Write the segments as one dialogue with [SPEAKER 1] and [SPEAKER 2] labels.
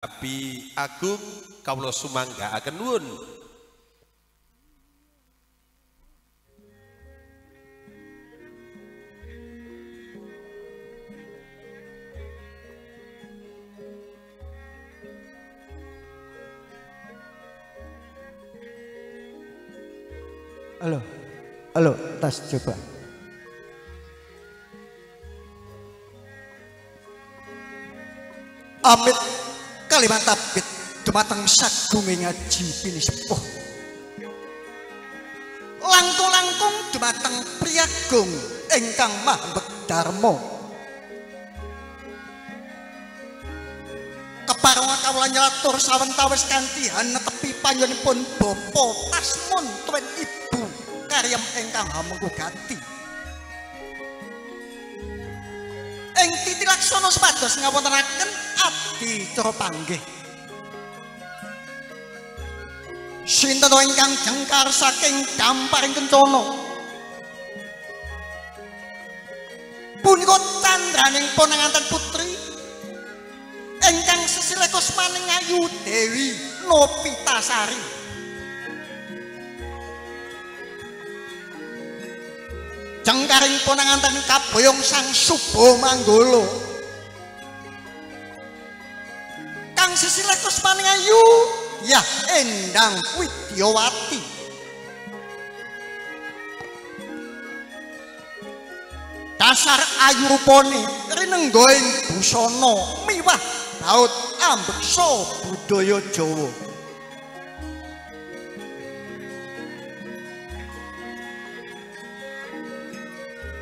[SPEAKER 1] Abi Agung kawula sumanggaaken nuwun.
[SPEAKER 2] Halo, halo, tas coba. Amit kalimat tabit dumateng sagunge ngaji pinisepuh. Langkung-langkung dumateng priyagung ingkang mambek dharma. Kepareng kawula nyelatur sawentawis kanthi hanetepi panjenenganipun Bapak Tasmun tuwin Ibu Karyem ingkang hamengku gati. Ing titi laksana supados ngawontenaken adicara panggih. Sinten ingkang jengkar saking damparing kencana? Punika candraning ponanganten putri ingkang sesilih kusmaning ayu Dewi Nopitasari. Jengkaring ponanganten kaboyong Sang Suba Manggala. Kang sesilih kusmaning ayu ya Endang Widyawati. Dasar ayu rupane rinenggoing busana miwah baut ambeksa budaya Jawa.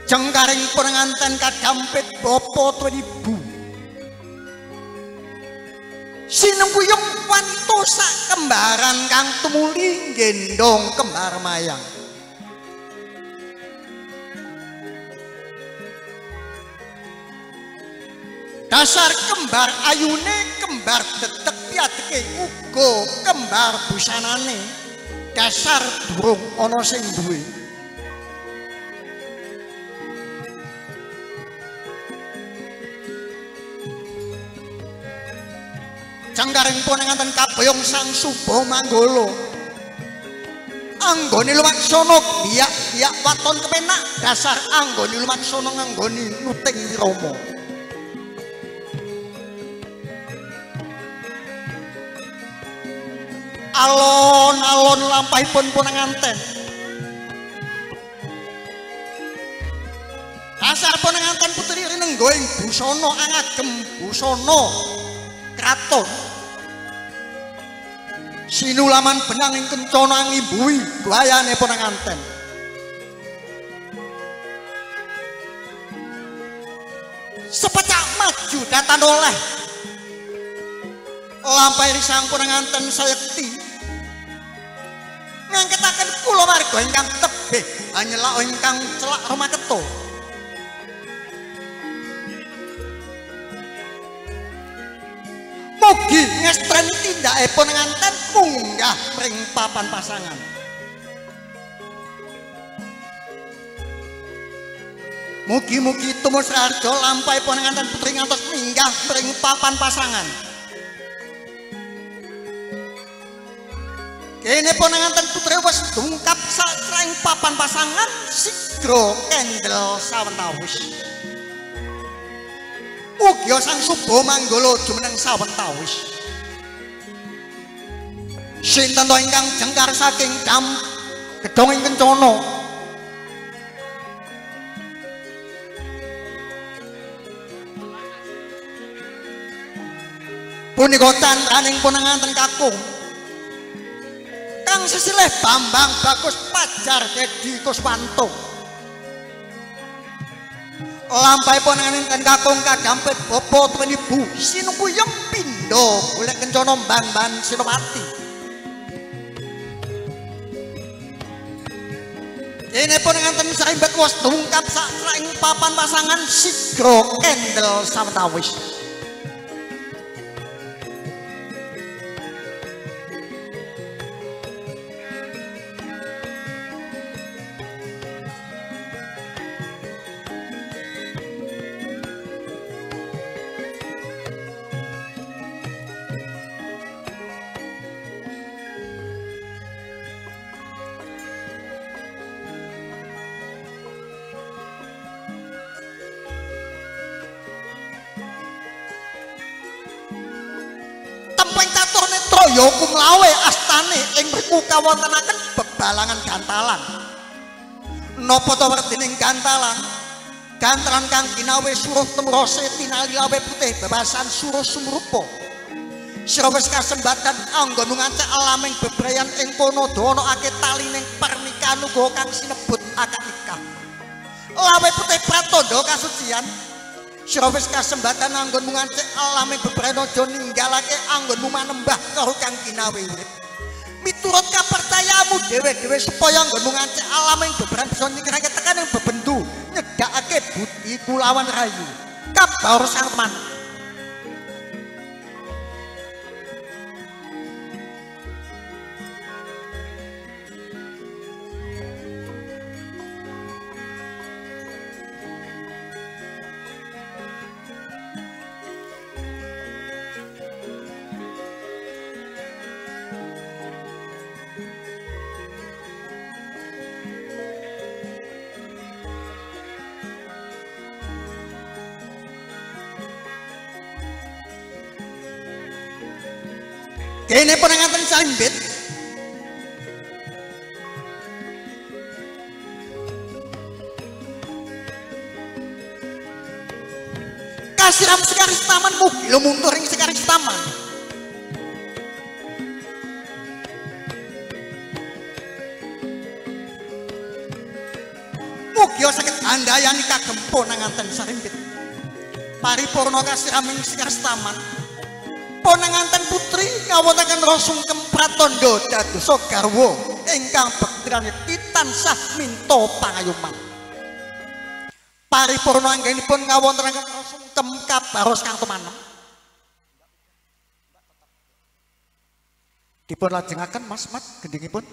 [SPEAKER 2] Jengkaring penganten kadampit bapa tuwin ibu. Sinengkuyung wanita sak kembaran kang tumuli nggendong kembar mayang. Dasar kembar ayune, kembar dedek piadeke uga kembar busanane. Dasar durung ana sing duwe. Jengkaring ponanganten kaboyong Sang Suba Manggala. Anggone lumaksana biyak-biyak waton kepenak, dasar anggone lumaksana nganggone nuting wirama. Alon-alon lampahipun ponanganten. Dasar ponanganten putri rinenggoing busana angagem busana kraton. Sinulaman benang ing kencana ngimbuhi guayane ponanganten. Sepecak maju datan oleh lampahi risang ponanganten sayekti ngangketaken kulawarga ingkang tebih anyelak ingkang celak rumaketo. Mugi ngestreni tindake ponanganten munggah pring papan pasangan. Mugi-mugi tumus raharja lampahi ponanganten putri ngantos minggah pring papan pasangan. Kene ponanganten putri wis dungkap sakraing papan pasangan sigra kendel sawentawis. Mugi Sang Suba Manggala jumeneng sawentawis. Sinten ingkang jengkar saking dam gedhong ing kencana? Punika candraning ponanganten kakung kang sesilih Bambang Bagus Pajar Dedi Kuswanto. Lampahi ponanganten kakung kadampit bapa tuwin ibu sinukuyung pindha golek kencana mban-mban Sinopati. Kene ponanganten sarimbet wis dungkap sakraing papan pasangan sigra kendel sawetawis. Lampahing catur netra ya kumlawe astane ing mriku kawontenaken bebalangan gantalan. Napa ta werdining gantalan? Gantalan kang ginawe suruh temrose tinali lawe putih bebasan suruh sumrupa. Sira wis kasembatan anggonmu ngancak alaming bebrayan ing kono donokake talining pernikahan uga kang sinebut akad nikah. Lawe putih pratandha kasucian. Sira wis kasembatan anggonmu ngancik alaming bebrayan aja ninggalake anggonmu manembah karo kang ginawe urip. Miturut kapercayaanmu dhewe-dhewe supaya anggonmu ngancik alaming bebrayan bisa nyingkirake tekaning bebendu nyedhakake budi kulawan rayu. Kabar sang teman. Kene pun ngaten sarimbit. Kasiram sekar taman mugi lumuntur ing sekar taman. Mugi saged andayani kagempo nanganten sarimbit. Paripurna kasiram ing sekar taman. Ponanganten putri ngawontenaken rasungkem pratandha dadosa garwa ingkang bektirane titansah minta pangayoman. Paripurna anggenipun ngawontenaken rasungkem kabaros kang tumanem. Dipun lajengaken Mas Mat gendhingipun.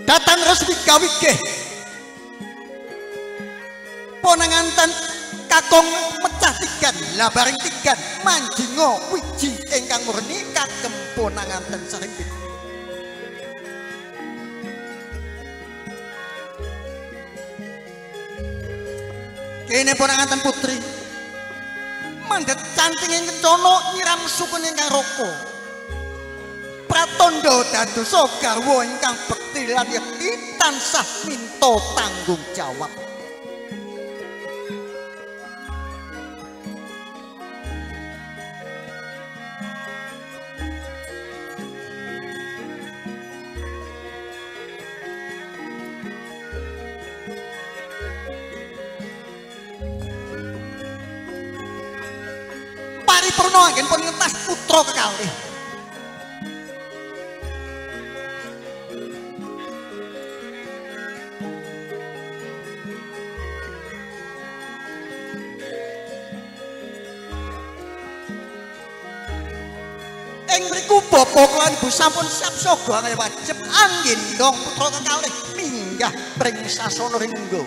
[SPEAKER 2] Datan resmi kawigeh ponanganten kakung mecah tigan labaring tigan manjinga wiji ingkang murni kagem ponanganten sarimbit. Kene ponanganten putri mandhet canting ing kencana nyiram sukun ingkang raka. Pratandha dadosa garwa ingkang bekti lan yekti tansah minta tanggung jawab. Paripurna anggenipun ngentas putra kekalih. Ing mriku bapa lan ibu sampun siap saga kaya wajib anggendong putra kekalih minggah pring sasana ringgo.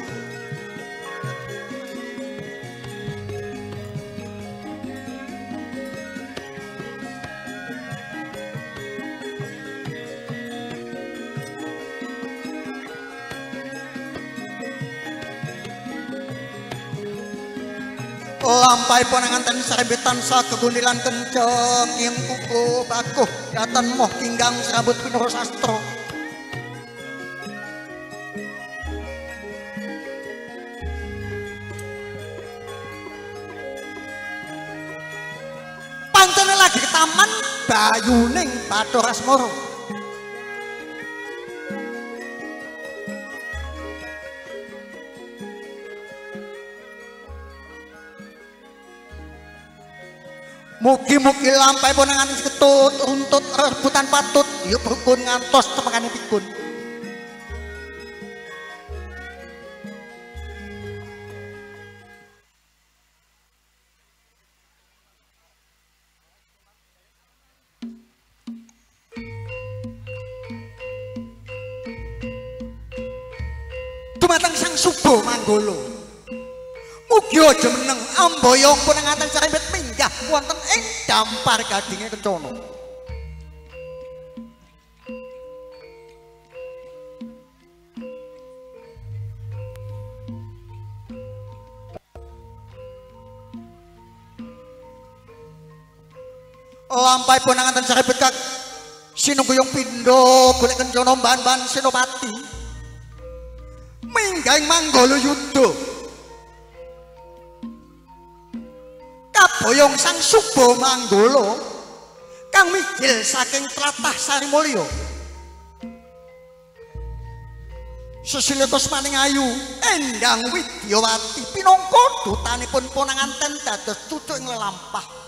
[SPEAKER 2] Lampahipun nganten sarimbit tansah kegundilan kenceng ing kuku bakuh datan moh kinggang serabut pinoro sastra. Pancene lagi ke taman bayuning Bathara Asmara. Mugi-mugi lampahipun ngantos ketut runtut rebutan patut yuk rukun ngantos temekane pikun. Dumateng Sang Subo Manggolo. Mugi aja meneng amboyong punanganten sarimbit minggah wonten ing dampar gadinge kencana. Lampahipun anganten saripun kang sinungguyung pindha golek kencana mban-mban senopati. Minggahing manggala yuda. Kaboyong Sang Suba Manggala kang mijil saking tlatah Sarimulya. Sesilih Kusmaning Ayu Endang Widyawati pinangka dutanipun ponanganten dados cucu ing lelampah.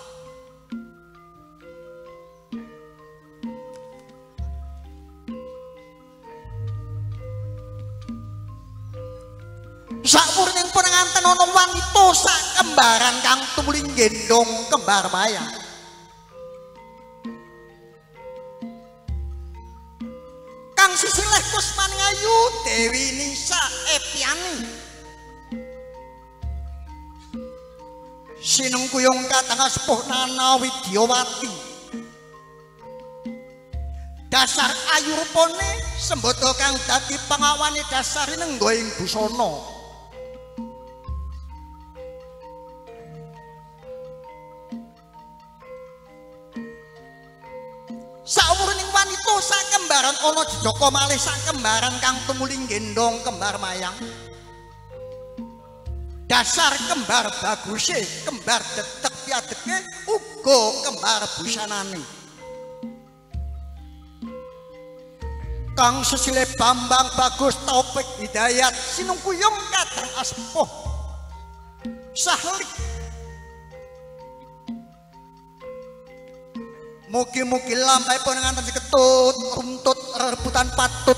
[SPEAKER 2] Sakwurning ponanganten ana wanita sak kembaran kang tumuli nggendhong kembar mayang. Kang sisilih Kusmaning Ayu Dewi Nisa Epiani. Sinengkuyung katang sepuh Nana Widyawati. Dasar ayu rupane sembada kang dadi pangawane dasar nenggo ing busana. Sawurning wanita sakembaran ana jejaka malih sakembaran kang tumuli nggendhong kembar mayang. Dasar kembar baguse, kembar detek piadeke, uga kembar busanane. Kang sesile Bambang Bagus Taufik Hidayat sinungkuyung kadang aspuh sahlik. Mugi-mugi lampahipun ngantos ketut runtut rebutan patut.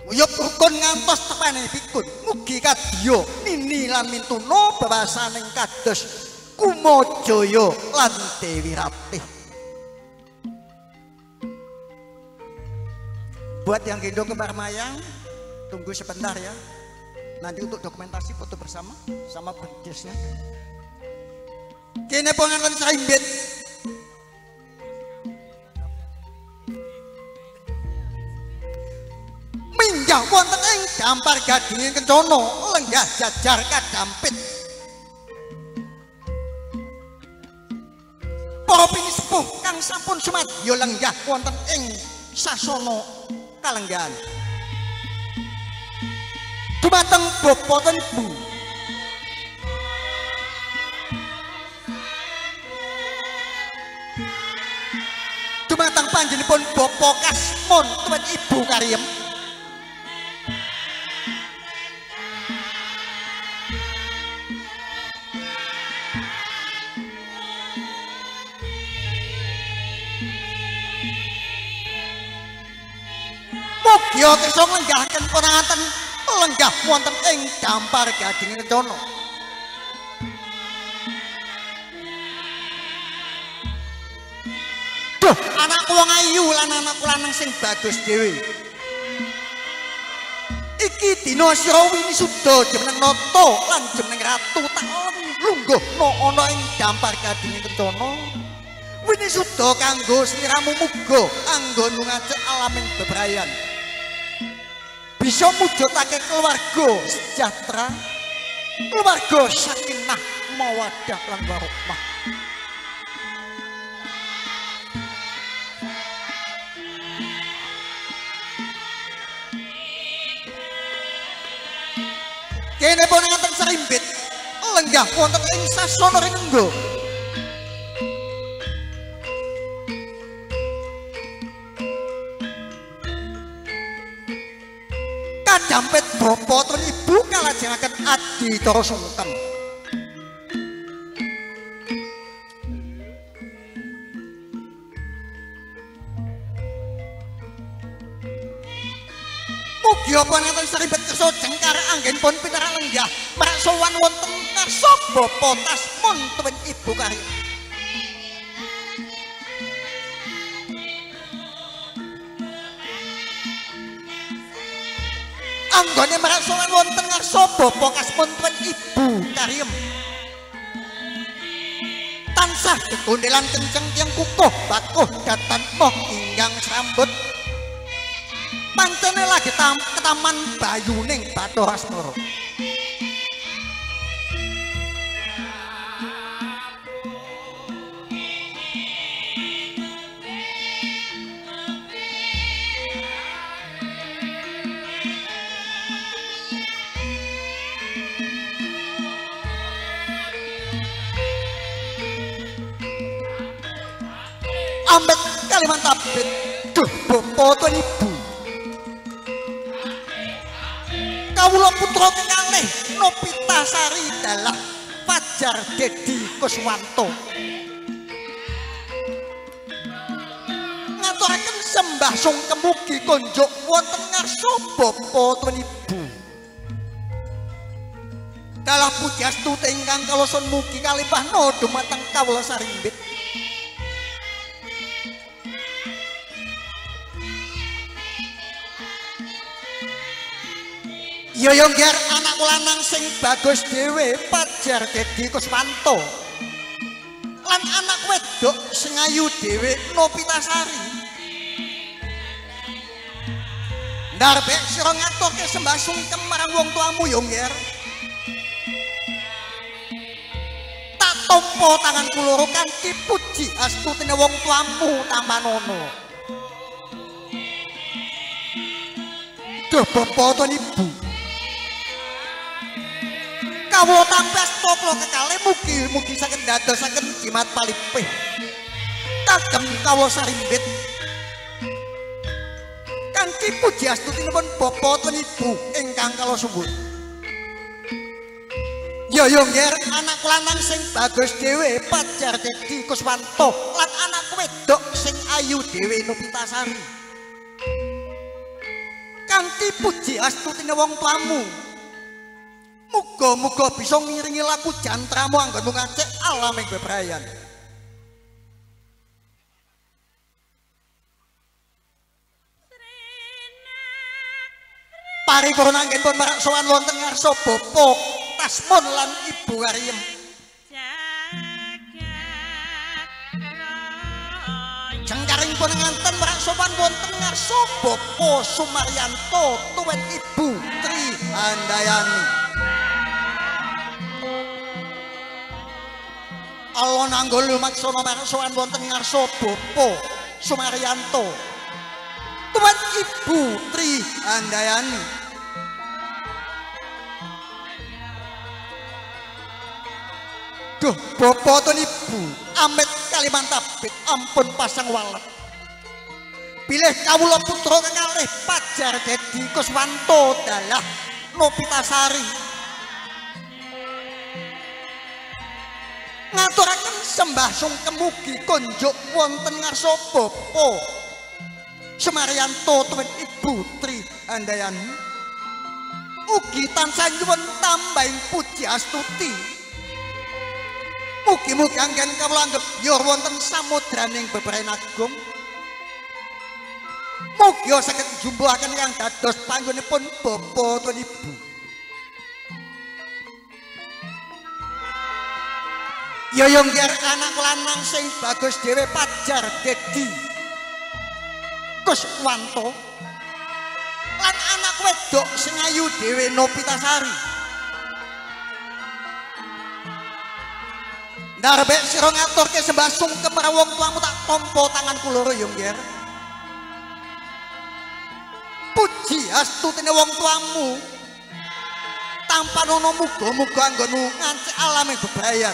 [SPEAKER 2] Uyup rukun ngantos tepane pikun. Mugi kadya nini lan mintuna babasaning kados Kumajaya lan Dewi Ratih. Buat yang gendong kembar mayang, tunggu sebentar ya. Nanti untuk dokumentasi foto bersama sama berdesnya. Kene pongan saimbit. Minggah wonten ing dampar gadinging kencana lenggah jajar kadampit. Para pinisepuh kang sampun sumadya lenggah wonten ing sasana kalenggahan. Dumateng bapa lan ibu. Dumateng panjenenganipun Bapak Kasmon tuwin Ibu Kariem. Mugia kersa nglenggahaken ponanganten lenggah wonten ing dampar gading kencana. Duh, anakku wong ayu lan anakku lanang sing bagus dhewe. Iki dina sira winisuda jeneng nata lan jeneng ratu tak lungguhna ana ing dampar gading kencana. Winisuda kanggo sliramu muga anggonmu ngajak alaming bebrayan. Bisa mujudake keluarga sejahtera, keluarga sakinah mawaddah lan warahmah. Kene pun nganten sarimbit lenggah wonten ing sasana rinengga. Kadampet bapa tur ibu kalajengaken adicara sungkem. Mugi panganten saribet kersa jengkar anggenipun pinarak lenggah marak sowan wonten ngarsa bapa Tasmun tuwin ibu Karya. Anggone marak sowan wonten ngarsa bapa Kasmun tuwin ibu Karyem. Tansah gegondelan kenceng tiyang kukuh bakuh datan moh ingkang srambut. Pancene lagi ketaman bayuning Bathara Asmara. Amit Kalimantabit. Duh bapa tuan ibu. Kawula putra kekalih Nopitasari dalah Fajar Dedi Kuswanto. Ngaturaken sembah sungkem mugi konjuk wonten ngarsa bapa tuan ibu. Dalah pujastuti ingkang kaloson mugi kalimpahna dumateng kawula sarimbit. Yo ngger anak lanang sing bagus dhewe Fajar Dedi Kuswanto. Lan anak wedok sing ayu dhewe Nopitasari. Ndarbek sira ngaturke sembah sungkem marang wong tuamu yo ngger. Tak tampa tanganku loro kanthi puji astutine wong tuamu tampanono. Duh bapa tuan ibu. Kawula tampi asta kula kekalih mugi-mugi saged ndadosaken jimat palipih kagem kawula sarimbit kanthi puji astutinipun bapa tuan ibu ingkang kala suwun. Yo yo ngger anak lanang sing bagus dhewe Fajar Dedi Kuswanto lan anak wedok sing ayu dhewe Nopitasari kanthi puji astutine wong tuamu. Muga-muga bisa ngiringi laku jantramu anggonmu ngacek alam ing bebrayan. Paripurna anggenipun marak sowan wonten ngarsa Bapak Tasmun lan Ibu Kariem. Jengkaringipun nganten marak sowan wonten ngarsa Bapak Sumaryanto tuwin Ibu Tri Handayani. Alon anggol lumaksana marak sowan wonten ngarsa Bapak Sumaryanto tuwin Ibu Tri Handayani. Duh bapa tuan ibu amit Kalimantabit ampun pasang walet. Bilih kawula putra kekalih Fajar Dedi Kuswanto dalah Nopitasari ngaturaken sembah sungkem mugi konjuk wonten ngarsa Bapak Sumaryanto tuwin Ibu Tri Handayani. Ugi tansah nyuwun tambahing puji astuti. Mugi-mugi anggen kawula anggep yor wonten samudraning bebrayan agung. Mugi saged njumbuhaken ingkang dados panggonipun bapa tuan ibu. Yo yo ngger anak lanang sing bagus dhewe Fajar Dedi Kuswanto lan anak wedok sing ayu dhewe Nopitasari. Ndarbek sira ngaturke sembah sungkem marang wong tuamu tak tampa tanganku loro ya ngger. Puji astutine wong tuamu. Tampanono muga-muga anggonmu ngancik alame bebrayan.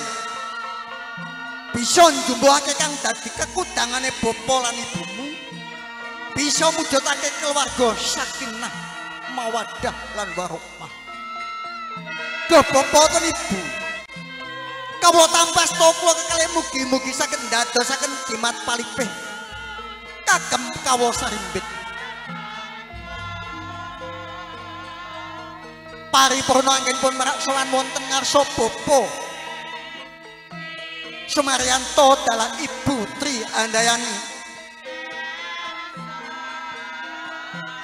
[SPEAKER 2] Bisa njumbuhake kang dadi kekudangane bapa lan ibumu. Bisa mujudake keluarga sakinah, mawaddah lan warahmah. Duh bapa lan ibu. Kawula tampa asta kula kekalih mugi-mugi saged ndadosaken jimat palipih kagem kawula sarimbit. Paripurna anggenipun marak sowan wonten ngarsa Bapak Sumaryanto dalah Ibu Tri Handayani.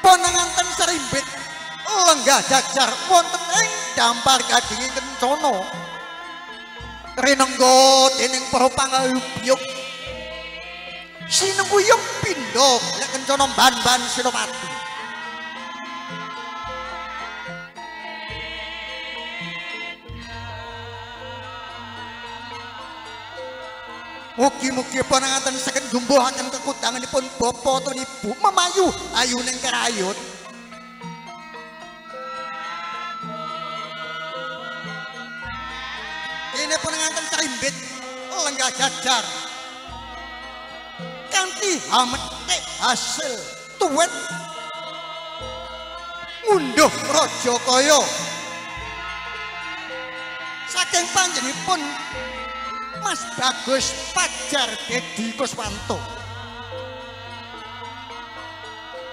[SPEAKER 2] Ponanganten sarimbit lenggah jajar wonten ing dampar gadinging kencana. Rinengga dening para pangayubyuk sinengkuyung pindha lek kencana ban-ban Senopati. Mugi-mugi panangaten saged njumbuhaken kekudanganipun bapa utawa ibu memayu ayuning kerayut. Ini panangaten sarimbit lenggah jajar. Kanthi Kanthi hamethik hasil tuwet ngunduh raja kaya saking panjenenganipun Mas Bagus Pajar Dedi Kuswanto.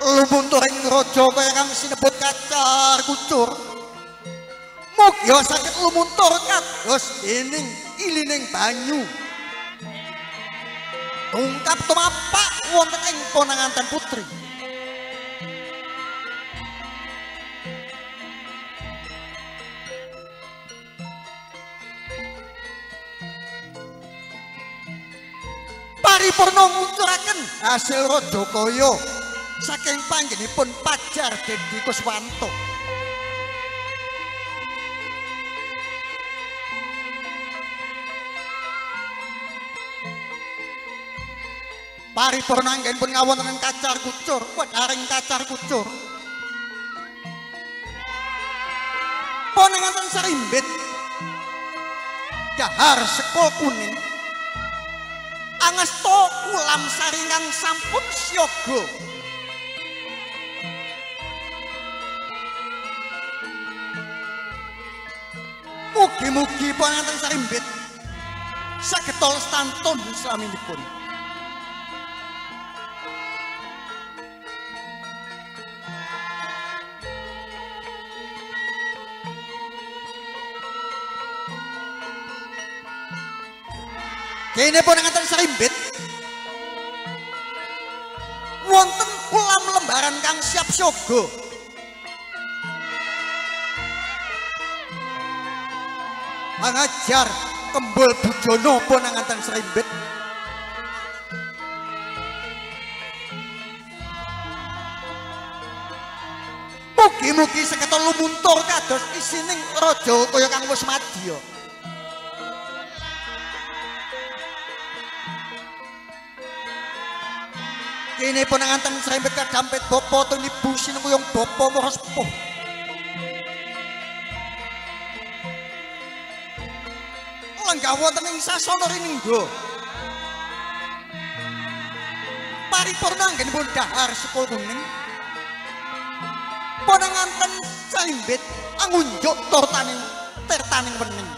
[SPEAKER 2] Lumunturing raja kaya kang sinebut kacar kucur, mugia saged lumuntur kados dening ilining banyu tungkap tumapak wonten ing Ponanganten Putri. Paripurna ngucuraken hasil raja kaya saking panjenenganipun Pajar Dedi Kuswanto. Paripurna anggenipun ngawontenaken kacar kucur, wedharing kacar kucur. Ponanganten Sarimbit dahar sekul kuning, angesta ulam saringan sampun siaga. Mugi-mugi Ponanganten Sarimbit saged lestantun slaminipun. Kene Ponanganten Sarimbit wonten ulam lembaran kang siap siaga. Angajar kembul bujono Ponanganten Sarimbit. Mugi-mugi saged lumuntur kados isining raja kaya kang wis madya. Kene Ponanganten Sarimbit kadampit bapa tunibu sinengkuyung bapa mara sepuh. Lenggah wonten ing sasana rinengga. Paripurna anggenipun dahar sekul kuning. Ponanganten Sarimbit angunjuk tortaning tirtaning wening.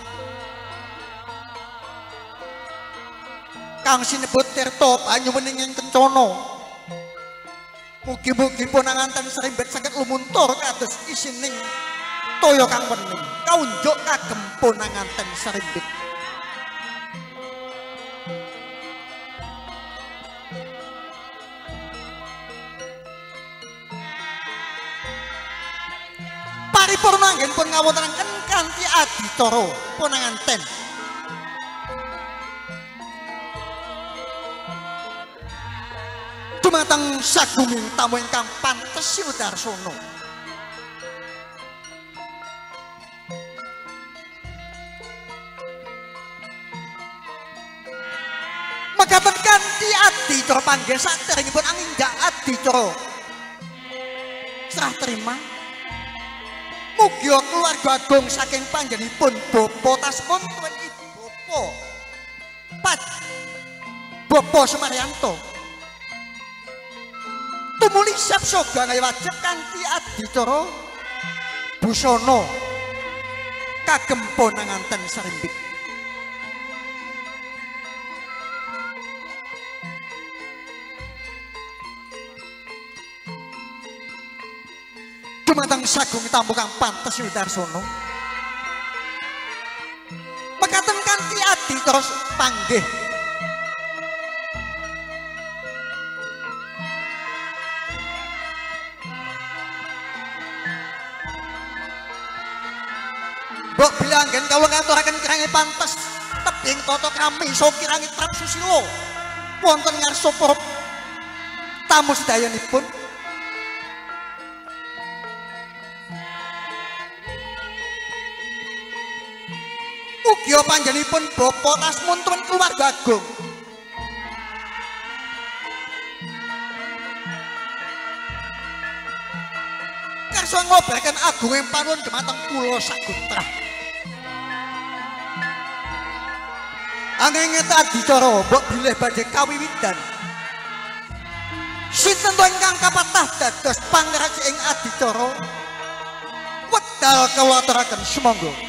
[SPEAKER 2] Kang sinebut tirta banyu wening ing kencana. Mugi-mugi Ponanganten Sarimbit saged lumuntur kados isining toya kang wening. Kaunjuk kagem Ponanganten Sarimbit. Paripurna anggenipun ngawontenaken kanthi adicara Ponanganten. Dumateng sagunging tamu ingkang pantes sinudarsana. Mekaten kanthi adicara panggih saderengipun anginjak adicara serah terima. Mugia keluarga agung saking panjenenganipun Bapak Tasmun tuwin Ibu Bapak Bapak Sumaryanto tumuli siap soga ngaya wajib kanthi adicara busana kagem Ponanganten Sarimbit. Dumateng sagung tamu kang pantes widarsono. Mekaten kanthi adicara panggih. Mbok bilanggen kawula ngaturaken kirange pantes tebing tata krami so kirange trap susila wonten ngarsa para tamu sedayanipun. Mugia panjenenganipun Bapak Tasmun tuwin keluarga agung. Kersa ngoberaken agunging panuwun dumateng kula sagotrah. Angin adicara mbok bilih badhe kawiwidan. Sinten to ingkang kapatah dados pangraji ing adicara? Wekdal kawula aturaken sumangga.